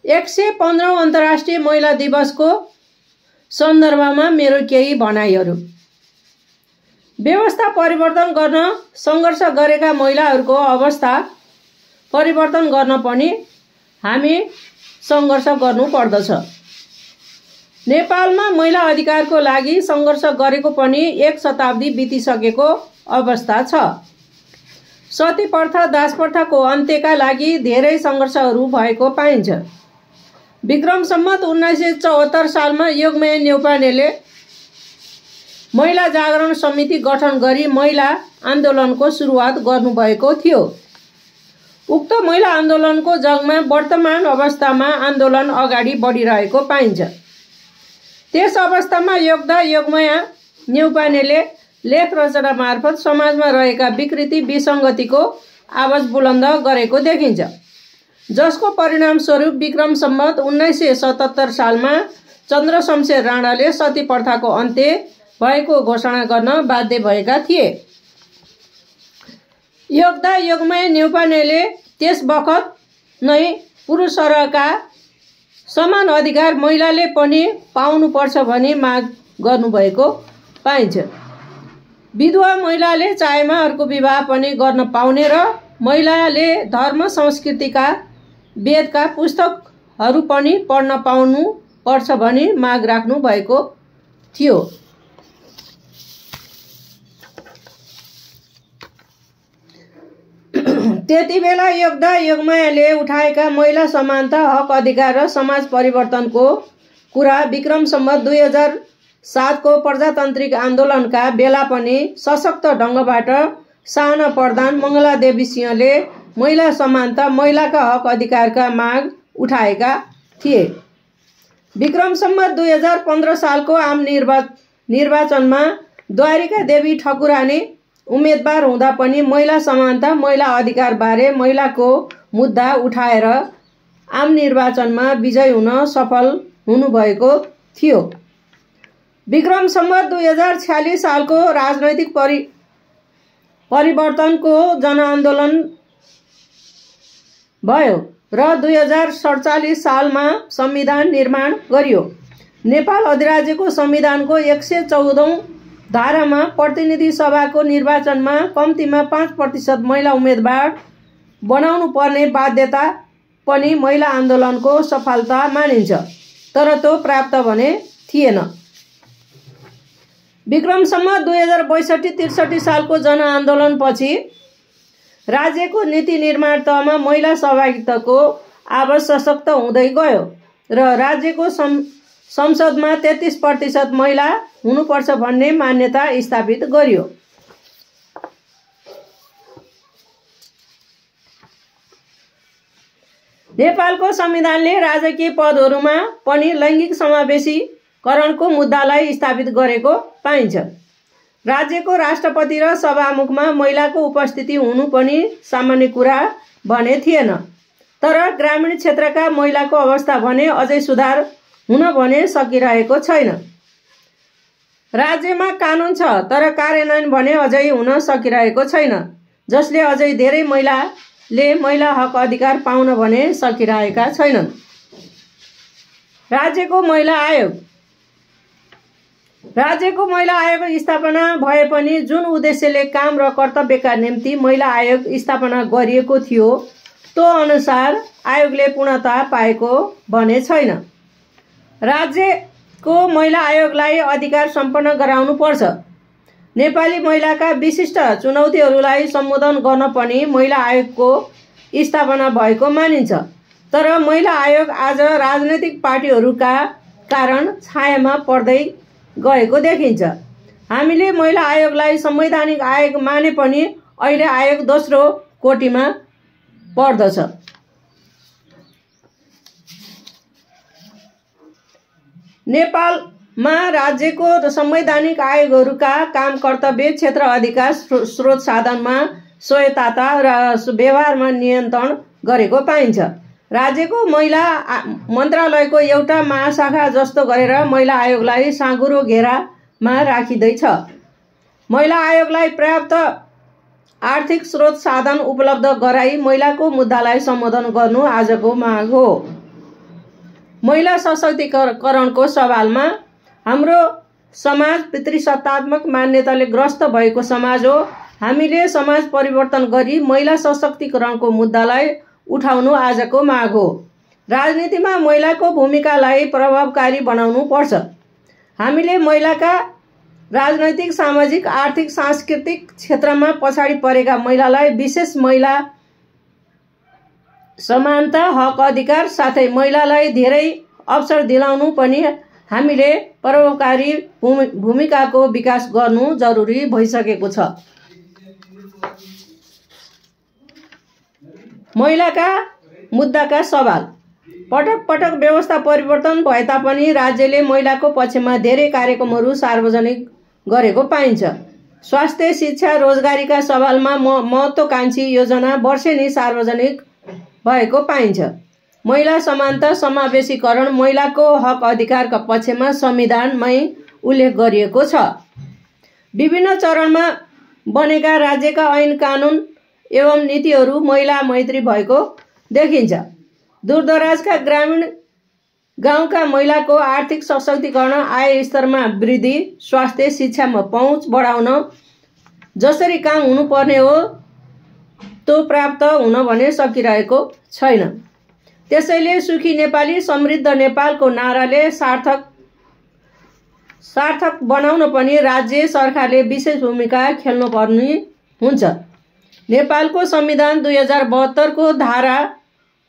115औं अन्तर्राष्ट्रिय महिला दिवसको सन्दर्भमा मेरो केही भनाइहरू। व्यवस्था परिवर्तन गर्न सङ्घर्ष गरेका महिलाहरूको अवस्था परिवर्तन गर्न पनि हामी सङ्घर्ष गर्नुपर्दछ। नेपालमा महिला अधिकारको लागि सङ्घर्ष गरेको पनि 1 शताब्दी बितिसकेको अवस्था छ। सती प्रथा दास प्रथाको अन्त्यका लागि धेरै सङ्घर्षहरू भएको पाइन्छ। विक्रम सम्वत 1974 सालमा योगमाया न्यौपानेले महिला जागरण समिति गठन गरी महिला आन्दोलनको सुरुवात गर्नुभएको थियो। उक्त महिला आन्दोलनको जगमा वर्तमान अवस्थामा आन्दोलन अगाडि बढिरहेको पाइन्छ। त्यस अवस्थामा योगमाया न्यौपानेले लेख रचना मार्फत समाजमा रहेका विकृति विसङ्गतिको आवाज बुलन्द गरेको देखिन्छ, जसको परिणामस्वरूप विक्रम सम्वत 1977 सालमा चन्द्रशमशेर राणाले सती प्रथाको अन्त्य भएको घोषणा गर्न बाध्य भएका थिए। योगमाया न्यौपानेले त्यस बखत नै पुरुषहरूका समान अधिकार महिलाले पनि पाउनुपर्छ भनी माग गर्नुभएको पाइन्छ। विधवा महिलाले चाहेमा अर्को विवाह पनि गर्न पाउने र महिलाले धर्म संस्कृतिका वेदका पुस्तकहरू पनि पढ्न पाउनु पर्छ भनी माग राख्नु भएको थियो। त्यति बेला योगमायाले उठाएका महिला समानता, हक अधिकार र समाज परिवर्तनको कुरा विक्रम सम्वत 2007 को प्रजातान्त्रिक आन्दोलनका बेला पनि सशक्त ढङ्गबाट साना प्रधान, मङ्गला देवी सिंहले महिला समानता, महिलाका हक अधिकारका माग उठाएका थिए। विक्रम सम्वत 2015 सालको आम निर्वाचनमा द्वारिका देवी ठकुरानी उम्मेदवार हुँदा पनि महिला समानता, महिला अधिकार बारे महिलाको मुद्दा उठाएर आम निर्वाचनमा विजयी हुन सफल हुनुभएको थियो। विक्रम सम्वत 2046 सालको राजनैतिक परिवर्तनको जनआन्दोलन भयो र 2047 सालमा संविधान निर्माण गरियो। नेपाल अधिराज्यको संविधानको 114औं धारामा प्रतिनिधि सभाको निर्वाचनमा कम्तीमा 5% महिला उम्मेदवार बनाउनु पर्ने बाध्यता पनि महिला आन्दोलनको सफलता मानिन्छ, तर त्यो प्राप्त भने थिएन। विक्रम सम्वत 2062-63 सालको जनआन्दोलनपछि राज्यको नीति निर्माण तहमा महिला सहभागिताको आवाज सशक्त हुँदै गयो र राज्यको संसदमा 33% महिला हुनुपर्छ भन्ने मान्यता स्थापित गरियो। नेपालको संविधानले राजकीय पदहरूमा पनि लैङ्गिक समावेशीकरणको मुद्दालाई स्थापित गरेको पाइन्छ। राज्यको राष्ट्रपति र सभामुखमा महिलाको उपस्थिति हुनु पनि सामान्य कुरा भने थिएन, तर ग्रामीण क्षेत्रका महिलाको अवस्था भने अझै सुधार हुन भने सकिरहेको छैन। राज्यमा कानुन छ, तर कार्यान्वयन भने अझै हुन सकिरहेको छैन, जसले अझै धेरै महिलाले महिला हक अधिकार पाउन भने सकिरहेका छैनन्। राज्यको महिला आयोग स्थापना भए पनि जुन उद्देश्यले काम र कर्तव्यका निम्ति महिला आयोग स्थापना गरिएको थियो त्यो अनुसार आयोगले पूर्णता पाएको भने छैन। राज्यको महिला आयोगलाई अधिकार सम्पन्न गराउनु पर्छ। नेपाली महिलाका विशिष्ट चुनौतीहरूलाई सम्बोधन गर्न पनि महिला आयोगको स्थापना भएको मानिन्छ, तर महिला आयोग आज राजनैतिक पार्टीहरूका कारण छायामा पर्दै गएको देखिन्छ। हामीले महिला आयोगलाई संवैधानिक आयोग माने पनि अहिले आयोग दोस्रो कोटीमा पर्दछ। नेपालमा राज्यको संवैधानिक आयोगहरूका काम, कर्तव्य, क्षेत्र, अधिकार, स्रोत साधनमा स्वायत्तता र व्यवहारमा नियन्त्रण गरेको पाइन्छ। राज्यको महिला मन्त्रालयको एउटा महाशाखा जस्तो गरेर महिला आयोगलाई साँघुरो घेरामा राखिँदैछ। महिला आयोगलाई पर्याप्त आर्थिक स्रोत साधन उपलब्ध गराई महिलाको मुद्दालाई सम्बोधन गर्नु आजको माग हो। महिला सशक्तिकरणको सवालमा हाम्रो समाज पितृसत्तात्मक मान्यताले ग्रस्त भएको समाज हो। हामीले समाज परिवर्तन गरी महिला सशक्तिकरणको मुद्दालाई उठाउनु आजको माग हो। राजनीतिमा महिलाको भूमिकालाई प्रभावकारी बनाउनु पर्छ। हामीले महिलाका राजनैतिक, सामाजिक, आर्थिक, सांस्कृतिक क्षेत्रमा पछाडि परेका महिलालाई विशेष महिला समानता, हक अधिकार साथै महिलालाई धेरै अवसर दिलाउनु पनि हामीले प्रभावकारी भूमिकाको विकास गर्नु जरुरी भइसकेको छ। महिलाका मुद्दाका सवाल। पटक पटक व्यवस्था परिवर्तन भए तापनि राज्यले महिलाको पक्षमा धेरै कार्यक्रमहरू सार्वजनिक गरेको पाइन्छ। स्वास्थ्य, शिक्षा, रोजगारीका सवालमा महत्त्वाकांक्षी योजना वर्षेनी सार्वजनिक भएको पाइन्छ। महिला समानता, समावेशीकरण, महिलाको हक अधिकारका पक्षमा संविधानमै उल्लेख गरिएको छ। विभिन्न चरणमा बनेका राज्यका ऐन कानुन एवं नीतिहरू महिला मैत्री भएको देखिन्छ। दूरदराजका ग्रामीण गाउँका महिलाको आर्थिक सशक्तिकरण, आय स्तरमा वृद्धि, स्वास्थ्य, शिक्षामा पहुँच बढाउन जसरी काम हुनुपर्ने हो त्यो प्राप्त हुन भने सकिरहेको छैन। त्यसैले सुखी नेपाली, समृद्ध नेपालको नाराले सार्थक बनाउन पनि राज्य सरकारले विशेष भूमिका खेल्नुपर्ने हुन्छ। नेपालको संविधान 2072 को धारा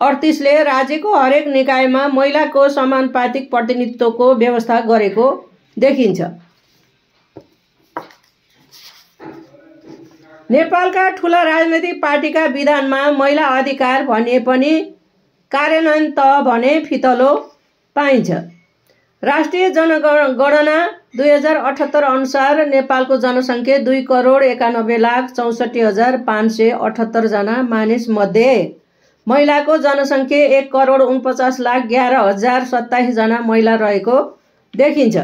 38 ले राज्यको हरेक निकायमा महिलाको समानुपातिक प्रतिनिधित्वको व्यवस्था गरेको देखिन्छ। नेपालका ठूला राजनैतिक पार्टीका विधानमा महिला अधिकार भनिए पनि कार्यान्वयन त भने फितलो पाइन्छ। राष्ट्रिय जनगणना 2078 अनुसार नेपालको जनसङ्ख्या 2,91,64,64,578 जना मानिस मध्ये महिलाको जनसङ्ख्या 1,49,11,027 जना महिला रहेको देखिन्छ।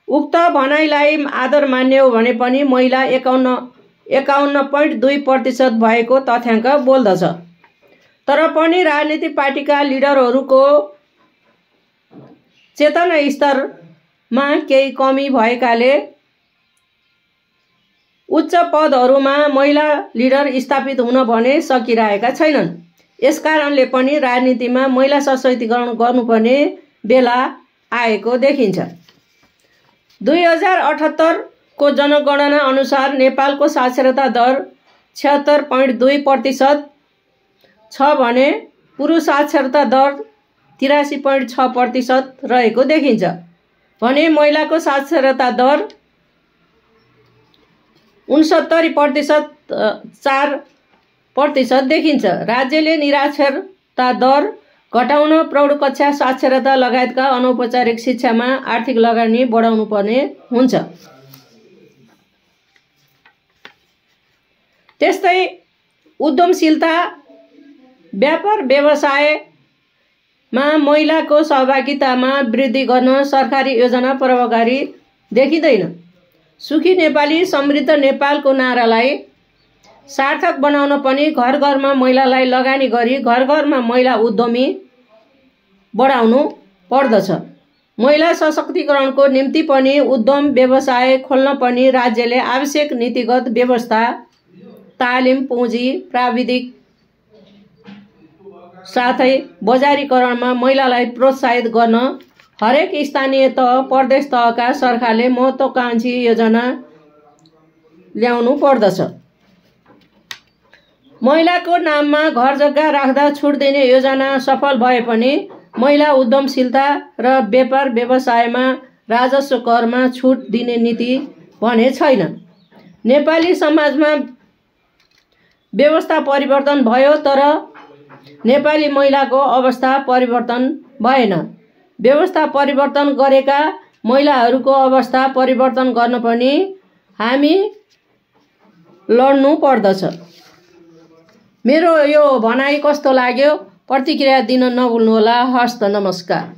उक्त भनाइलाई आधार मान्य हो भने पनि महिला 51.2% भएको तथ्याङ्क बोल्दछ। तर पनि राजनीतिक पार्टीका लिडरहरूको चेतना स्तरमा केही कमी भएकाले उच्च पदहरूमा महिला लिडर स्थापित हुन भने सकिरहेका छैनन्। यसकारणले पनि राजनीतिमा महिला सशक्तिकरण गर्नुपर्ने बेला आएको देखिन्छ। 2078 को जनगणना अनुसार नेपालको साक्षरता दर 76.2% छ भने पुरुष साक्षरता दर 83.6% रहेको देखिन्छ भने महिलाको साक्षरता दर 69.4% देखिन्छ। राज्यले निरक्षरता दर घटाउन, प्रौढ कक्षा साक्षरता लगायतका अनौपचारिक शिक्षामा आर्थिक लगानी बढाउनु पर्ने हुन्छ। त्यस्तै उद्यमशीलता, व्यापार व्यवसायमा महिलाको सहभागितामा वृद्धि गर्न सरकारी योजना प्रभावकारी देखिँदैन। सुखी नेपाली, समृद्ध नेपालको नारालाई सार्थक बनाउन पनि घर घरमा महिलालाई लगानी गरी घर घरमा महिला उद्यमी बढाउनु पर्दछ। महिला सशक्तिकरणको निम्ति पनि उद्यम व्यवसाय खोल्न पनि राज्यले आवश्यक नीतिगत व्यवस्था, तालिम, पुँजी, प्राविधिक साथै बजारीकरणमा महिलालाई प्रोत्साहित गर्न हरेक स्थानीय तह, प्रदेश तहका सरकारले महत्त्वाकांक्षी योजना ल्याउनु पर्दछ। महिलाको नाममा घर जग्गा राख्दा छुट दिने योजना सफल भए पनि महिला उद्यमशीलता र व्यापार व्यवसायमा राजस्व करमा छुट दिने नीति भने छैन। नेपाली समाजमा व्यवस्था परिवर्तन भयो तर नेपाली महिलाको अवस्था परिवर्तन भएन। व्यवस्था परिवर्तन गरेका महिलाहरूको अवस्था परिवर्तन गर्न पनि हामी लड्नु पर्दछ। मेरो यो भनाइ कस्तो लाग्यो प्रतिक्रिया दिन नभुल्नुहोला। हस्त, नमस्कार।